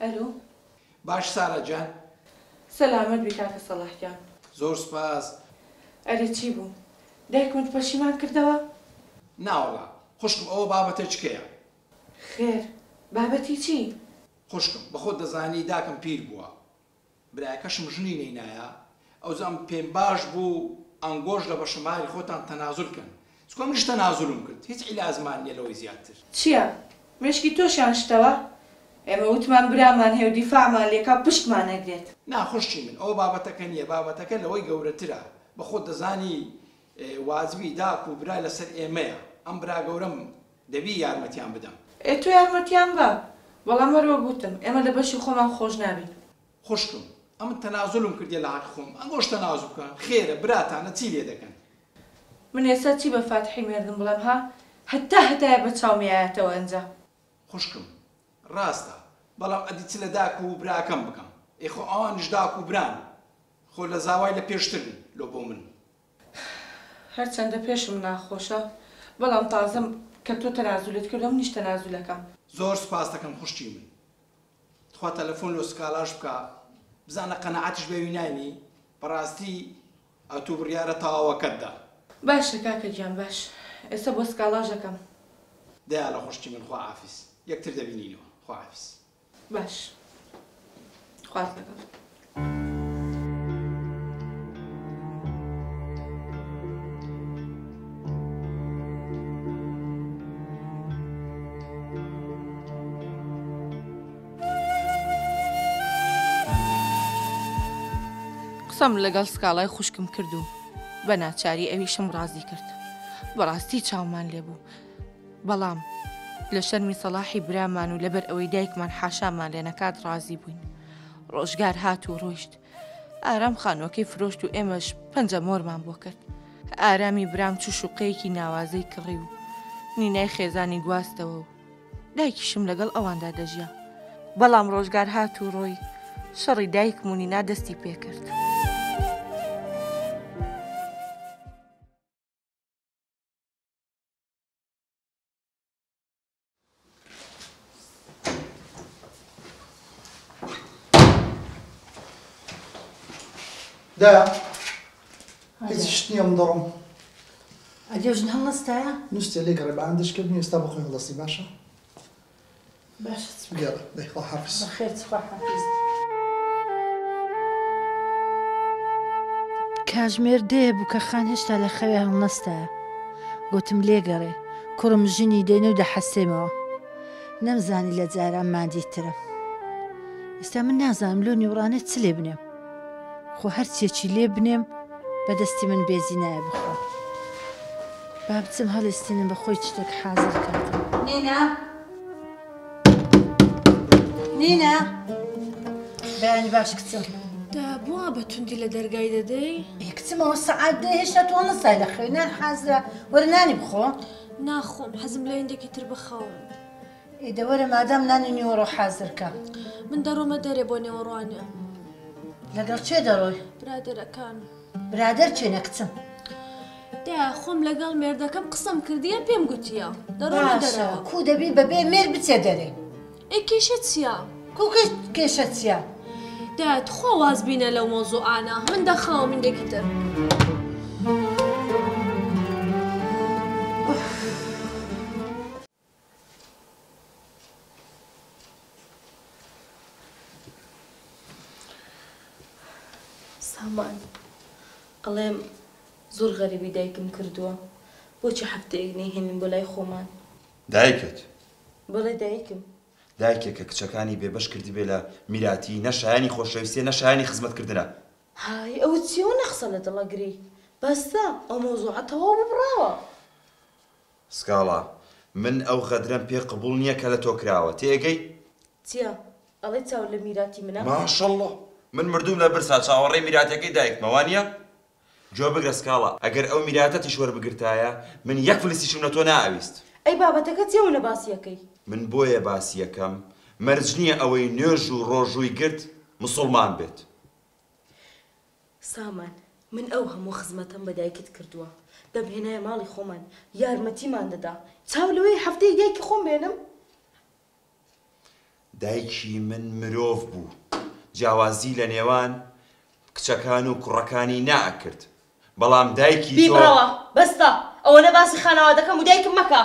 ئەلۆ. باش سارا گیان. سەلامەت بی کاکە سەڵاح گیان. زۆر سوپاس. ئەرێ چی بوو؟ دایکمت پەشیمان کردەوە؟ ناوەڵا خوشکم ئەوە بابەتەچکەیە. خێر بابەتی چی؟ خوشکم بەخۆت دەزانی داکم پیر بووە برایەکەشم ژنی نەینایە ئەوجا ئەم پێم باش بوو ئەنگۆش لە بەشە ماری خۆتان تەنازول کەن چونکە منیش تەنازولم کرد هیچ عیلازمان نیە لەوەی زیاتر. چیە؟ مێشکی تۆشیان شتەوە؟ ئێمە وتمان برامان هەیە و دیفاعمان لێکا و پشتمان ئەگرێت. نا خوشکی من ئەوە بابەتەکە نیە بابەتەکە لەوەی گەورەترە بەخۆت دەزانی واجبی داک و برا لەسەر ئێمەیە ئەم برا گەورەم دەبی یارمەتیان بدەم. ئێ تۆ یارمەتیان بە بەڵام هەر وەک وتم ئێمە لە بەشی خۆمان خۆش نابین. خوشکم ئەمن تەنازولم کردیە لە حەقی خۆم ئەنگۆش تەنازول بکەن خێرە براتانە چی لێ دەکەن. من ئێستا چی بە فاتحی مێردم بڵێم ها هەتا هەتایە بە چاوم یایەتەوە ئەنجا. خوشکم ڕاستە بەڵام ئەدی چ لە داک و براکەم بکەم ئێ خۆ ئەوانیش داک و بران خۆ لە زاوای لە پێشترن لۆ بۆ من. هەرچەندە پێشم ناخۆشە بەڵام تازە کە تۆ تەنازولت کردوە منیش تەنازولەکەم. زۆر سوپاست دەکەم خوشکی من. تخوا تەلەفۆن لۆ سکالاش بکە بزانە قەناعەتیش بەوی ناینی بەڕاستی ئەتوو بڕیارە تەواوەکەت دا. باشە کاکە گیان باش ئێستا بۆ سکاڵاش ئەکەم. دەیاڵە خوشکی من خواحافیز یەکتر دەبینینەوە خواحافیز. باش خوات لەگەڵ. قسەم لەگەڵ سکاڵای خوشکم کرد و بە ناچاری ئەویشم ڕازی کرد. بەڕاستی چاومان لێ بوو. بەڵام لە شەرمی سەڵاحی برامان و لەبەر ئەوەی دایکمان حاشامان لێ نەکات ڕازی بووین. ڕۆژگار هات و ڕۆیشت. ئارام خانووەکەی فرۆشت و ئێمەش پەنجە مۆرمان بۆ کرد. ئارامی برام چوو شوقەیەکی ناوازەی کڕی و نینای خێزانی گواستەوە و دایکیشم لەگەڵ ئەواندا دەژیا. بەڵام ڕۆژگار هات و ڕۆی، شەڕی دایکم و نینا دەستی پێکرد. دایە هیچ شت نییە من دەڕۆم. ئەدی ژن هەڵنەستایە؟ نووستێ لێگەڕێ بە ئاندش کردنی ئێستا بۆ خۆی هەڵدەستی باشە؟ باشە بگەڕێ دەی خوا حافز. بەخێر خوا حافز. کاژمێر دەیە بووکەخان هێشتا لە خەوێ هەڵنەستایە. گۆتم لێگەڕێ کوڕم ژنی دێنێ و دەحەسێمەوە. نەمزانی لە جاران ماندیترم. ئێستا من نازانم لۆ نیوڕانێ چ لێ بنێم. خۆ هەرچیەکی لێ بنێم بە دەستی من بێزی نایە بخوا. با بچم هەڵیستێنم بە خۆی چتێک حازر کات. نینا نینا بەیانی باش کچم. دا بۆ وا بە توندی لە دەرگای دەدەی؟ ئێ کچم ئەوە سەعات دەیە هێشتا تۆ هەڵنەستای لە خەوی نان حازرە وەرە نانی بخۆ. ناخۆم حەزم لە هێندێکی تر بخەوم. ئێ دە وەرە مادام نانی نیوەڕۆ حازر کە. من دەڕۆمە دەرێ بۆ نێوەڕوانێ. لەگەڵ کێ دەڕۆی؟ برادەرەکان. برادەر کێنە کچم؟ دایە خۆم لەگەڵ مێردەکەم قسەم کردیە پێم گوتیە دەڕۆمە باشە دەرەوە. کوو دەبی بەبێ مێرد بچێ دەرێ؟ ئێ کێشە چیە؟ کوو کێشە چیە؟ دایە تخوا واز بینە لەو مەوزوعانە من دەخەوم هیندێکی تر. سامان ئەڵێم زۆر غەریبی دایکم کردووە بۆچی هەفتەیەک نەیهێنین بۆ لای خۆمان؟ دایکت؟ بەڵێ دایکم. دایکێک کە کچەکانی بێبەش کردبێ لە میراتی نە شایەنی خۆشەویستیە نە شایەنی خزمەتکردنە. های ئەوە چیە ئەوەنە قسە لە دڵ ئەگری بەسە ئەو مەوزوعە تەواو ببڕاوە. سکاڵا، من ئەو غەدرەم پێ قبوڵ نییە کە لە تۆ کراوە، تێئەگەی؟ چییە؟ ئەڵێی چاو لە میراتی منە؟ ماشەڵڵا! من مردووم لە برسا چاوەڕێی میراتەکەی دایکمە، وانییە؟ گوێ بگرە سکاڵا، ئەگەر ئەو میراتەتیش وەربگرتایە، من یەک فلسیشم لە تۆ نائەویست. ئەی بابەتەکە چییە ئەوەنە باسی ئەکەی؟ من بۆیە باسی ئەکەم، مەرج نییە ئەوەی نوێژ و ڕۆژووی گرت، موسوڵمان بێت. سامان من ئەو هەموو خزمەتەم بە دایکت کردووە دەمهێنایە ماڵی خۆمان یارمەتیمان دەدا چاو لەوەیە هەفتەیەک دایکی خۆم بێنم؟ دایکی من مرۆڤ بوو، جیاوازی لە نێوان کچەکان و کوڕەکانی نائەکرد، بەڵام دایکی تۆ. بیبڕەوە، بەستە، ئەوەنە باسی خانەوادەکەم و دایکم مەکە.